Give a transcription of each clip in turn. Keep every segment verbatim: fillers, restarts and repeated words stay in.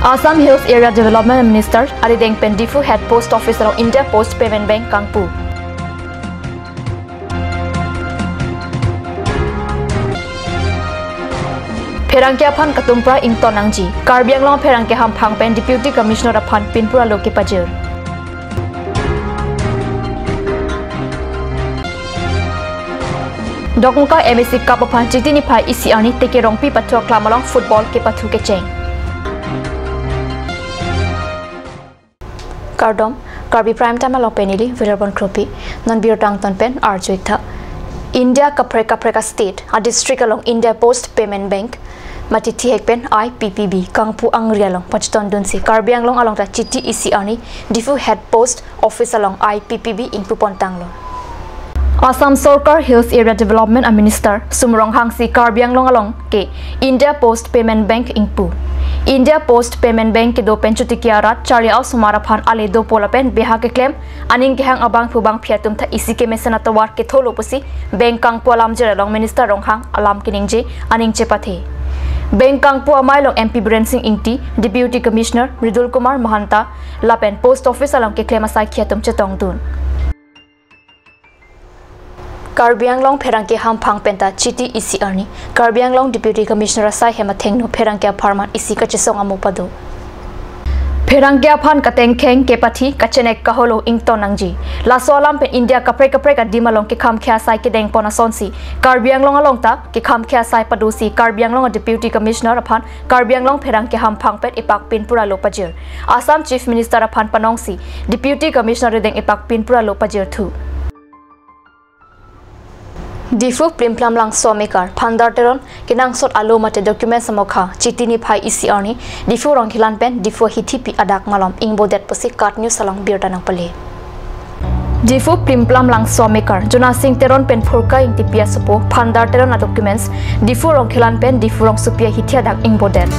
Assam Hills Area Development Minister arideng pen Diphu Head Post Office along India Post Payment Bank kangpu. Pherangke aphan katumpra ington nangji. Karbi Anglong pherangke hamphang pen Deputy Commissioner aphan pinpur alo kepajir. Dokmoka M A C Cup aphan Chiti niphai isi arni Tekerongpi pathu aklam along football kepathu kecheng. Kardom, Karbi Prime Time along pen neli Viral Bon Kropi, non birta angton pen arju-ik tha. India kaprek kaprek a-state, a-district along India Post Payment Bank, mate thihek pen I P P B, kangpu angri along pachetondunsi Karbi Anglong along ta Chiti isi arni Diphu Head Post Office along I P P B ingpupon tanglo. Assam Sorkar Hills Area Development a-Minister Sum Ronghang si Karbi Anglong along ke India Post Payment Bank ingpu. India Post Payment Bank kedo pen chotiki arat charli a-osomar aphan ale dopo lapen beha keklem aning kehang abangphu bangphi atum ta isi kemesen atovar ketholo pusi bank kangpu alamjir along Minister Ronghang alam keningje aning chepathe. Bank kangpu amei along M P Biren Singh Ingti, Deputy Commissioner Mridul Kumar Mahanta lapen Post Office along keklem asaikhi atum chetongdun. Karbi Anglong pherangke hamphang penta Chiti isi arni Karbi Anglong Deputy Commissioner asai hem athengno pherangke apharman isi kachesong amo pado. Pherangke aphan katengkheng, kepathi, kachenek kaholo ington nangji. Laso alam pen India kaprek kaprek adim along kekhang khei asai kedengpon asonsi Karbi Anglong along ta kekhang khei asai padosi Karbi Anglong a-Deputy Commissioner aphan Karbi Anglong pherangke hamphang pen ipak pinpur alo pajir. Assam Chief Minister aphan panongsi Deputy Commissioner arideng ipak pinpur alo pajirthu. Diphu Plimplam Langso amekar Phandar Teron kenangsot alo mate documents amokha Chiti niphai isi arni Diphu Rongkhelan pen Diphu ahithipi adak malom ingbodet pusi KAT News along birta nangpale. Diphu Plimplam Langso amekar Jona Singh Teron pen Phurka Ingtipi asopo Phandar Teron a-documents Diphu Rongkhelan pen Diphu Rongsopi ahithi adak ingbodet.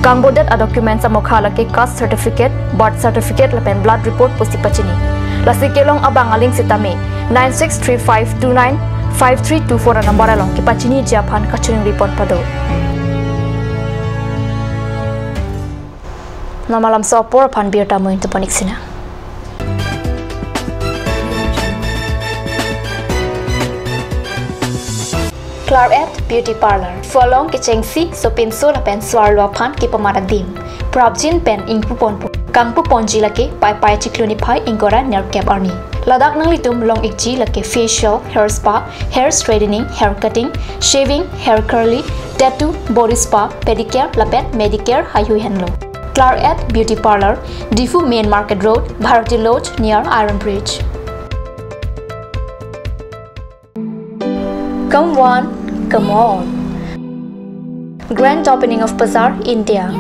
Kangbodet a-documents amokha lake caste certificate, birth certificate lapen blood report pusi pachini. Lasi kelong abang aling sitame nine six three five two nine five three two four a-number along kepachiniji aphan kachiningripon pado. Non malam so apor aphan birta mo ingtupon-ik sinang. Clarette Beauty Parlour. Pholong kechengsi, sopinso lapen so-arlo aphan kepamat adim. Prapjin pen ingpuponpo. Kangpuponji lake Paipai chiklo niphai ingkoi ra nerkep arni. Ladak nanglitum long-ikji lake facial, hair spa, hair straightening, hair cutting, shaving, hair curly, tattoo, body spa, pedicure lapen manicure heihui henlo. Clarette Beauty Parlour, Diphu Main Market Road, Bharati Lodge near Iron Bridge. Come one, come all. Grand opening of Bazaar, India.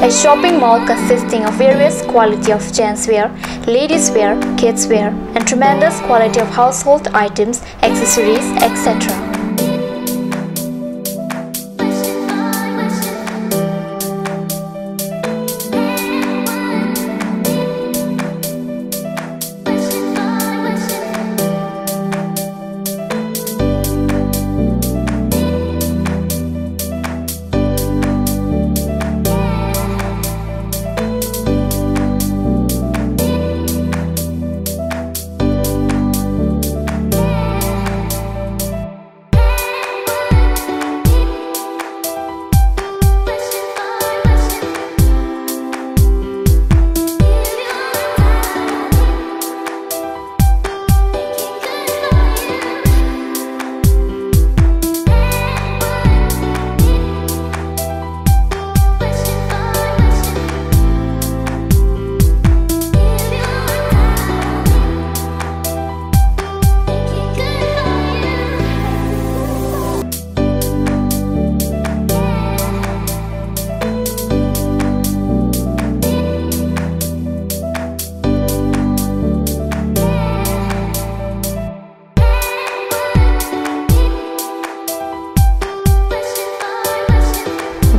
A shopping mall consisting of various quality of gents wear, ladies wear, kids wear, and tremendous quality of household items, accessories, et cetera.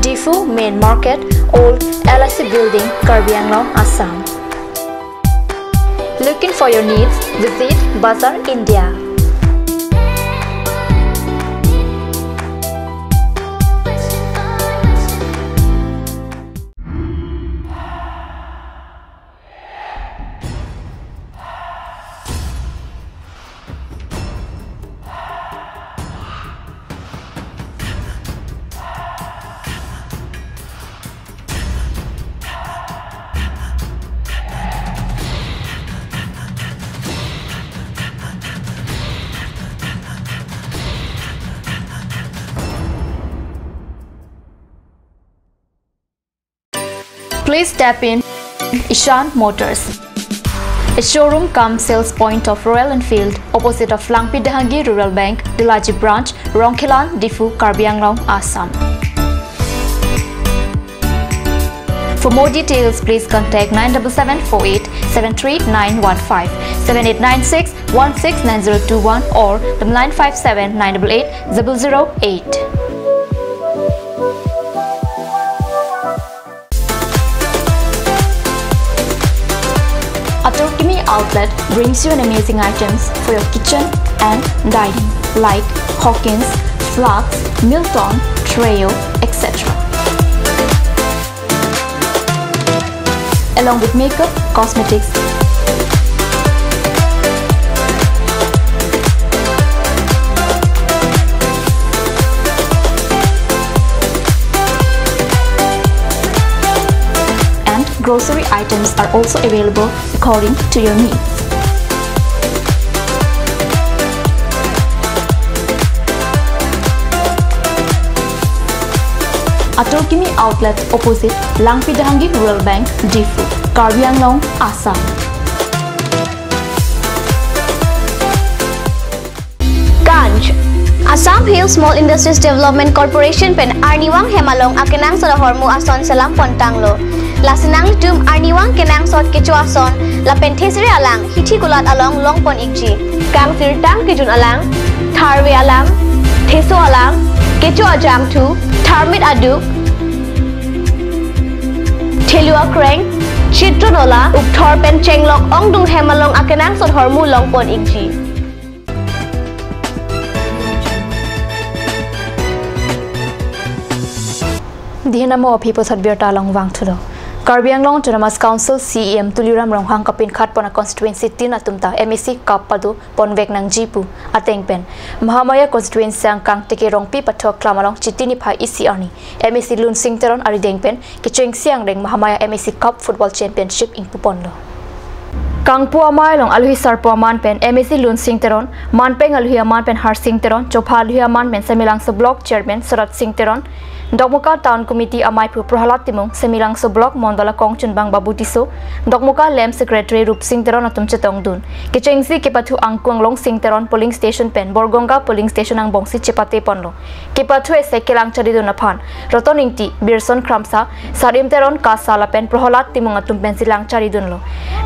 Diphu Main Market, Old L I C Building, Karbi Anglong, Assam. Look Looking for your needs? Visit Bazaar India. Please step in Ishan Motors, a showroom cum sales point of Royal Enfield, opposite of Langpi Dehangi Rural Bank, Delaji Branch, Rongkhelan, Diphu, Karbi Anglong, Assam. For more details, please contact nine double seven four eight seven three nine one five, seven eight nine six one six nine zero two one or the nine five seven nine double eight double zero eight. Atur Kimi Outlet brings you an amazing items for your kitchen and dining, like Hawkins, flasks, Milton, Treo, et cetera. Along with makeup, cosmetics, and grocery items are also available according to your needs. Atur Kimi Outlet, opposite Langpi Dehangi Rural Bank, Diphu, Karbi Anglong, Assam. Ganj. Assam Hill Small Industries Development Corporation pen arnivang hem along akenangsot ahormu ason selam pontanglo. Lasi nanglitum arnivang kenangsot kecho ason lapen thesere alang hithi kulat along longpon ikji. Kangsirtang kejun alang, tharve alang, theso alang, kecho ajangthu, tharmit aduk, thelu akreng, chitron ola, ukthor pen chenglok ongdung hem along akenangsot ahormu longpon ikji. Dihina mo aphi pusat birta along vangthulo. Karbi Anglong Autonomous Council C E M Tuliram Ronghang kapinkhat pon a constituency tin atum ta M A C cup pado ponvek nangji pu ateng pen Mahamaya constituency angkang Teke Rongpi pathok klam along Chiti niphai isi arni M A C Lunsing Teron arideng pen kechengsi angreng Mahamaya M A C Cup Football Championship ingpuponlo. Kangpu amei along alohi sarpo aman pen M A C Lunsing Teron, manpeng alohi aman pen Harsing Teron, chopha alohi aman pen Semelangso Block Chairman Sorat Sing Teron, Dokmoka Town Committee ameiphu Prohalad Timung, Semelangso Block Mondol akongchunbang Babu Tisso, Dokmoka Lem Secretary Rupsing Teron atum chetongdun kechengsi kepathu angkung Lunsing Teron Polling Station pen Borgongga Polling Station angbongsi chepate ponlo. Kepathu ese kelang charidun aphan Roton Ingti, Birson Kramsa, Sarim Teron Kasa lapen Prohalad Timung atum pensi lang charidunlo.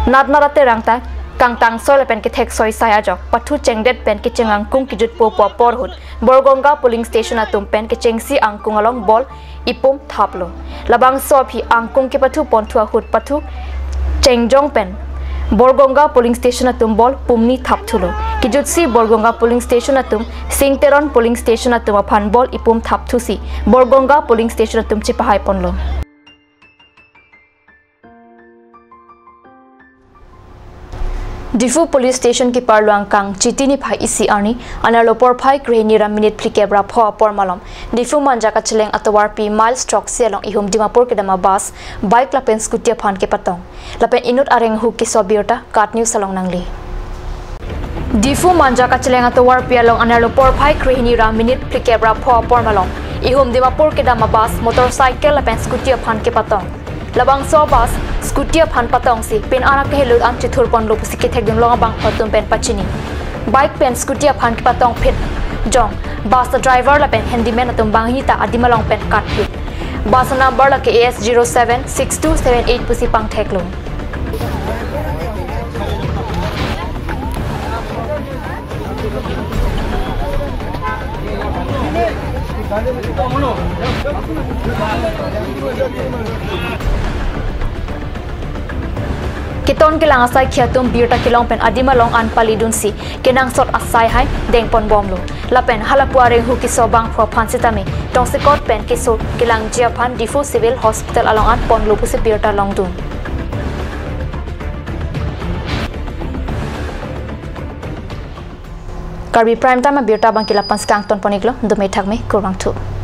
Natnat aterang ta kangtangsoi lapen kethek soisai ajok pathu chengdet pen kecheng angkung kejutpo pu apor ahut Borgongga Polling Station atum pen kechengsi angkung along ball ipum thaplo. Labangso aphi angkung kepathu ponthu ahut pathu chengjong pen Borgongga Polling Station atum ball pumni thapthulo. Kejutsi Borgongga Polling Station atum Sing Teron Polling Station atum aphan ball ipum thapthusi Borgongga Polling Station atum chepahai ponlo. Diphu Police Station keparlo angkang Chiti niphai isi arni anerlo porphai krehini ra minute phlikep ra pho apor malom Diphu Manja kacheleng atovarpi mile throksi along ihum Dimapur kedam a bus, bike lapen scooty aphan kepatong. Lapen inut areng ahut keso abirta KAT News along nangli. Diphu Manja kacheleng atovarpi along anerlo porphai krehini ra minute phlikep ra pho apor malom ihum Dimapur kedam a bus, motorcycle lapen scooty aphan kepatong. Labangso bus, scooty aphan patongsi pin an akelut an chethurponlo pusi kethekdun long abangphu atum pen pachini. Bike pen scooty aphan kepatong phit jong bus driver lapen handyman atum bangni ta adim along pen katphit. Bus number lake A S zero seven six two seven eight pusi pangtheklo. Keton kelang asai khei atum birta kelong pen adim along an palidunsi kenangsot asai hai dengponbomlo. Lapen halapu arenghu keso bangphu aphan sitame tongsekot pen keso kelangji aphan Diphu Civil Hospital along an ponlo pusi birta longdun. Karbi Prime Time abirta abangke la-an si kangtonpon-iklo, dome thakme, kurvangthu.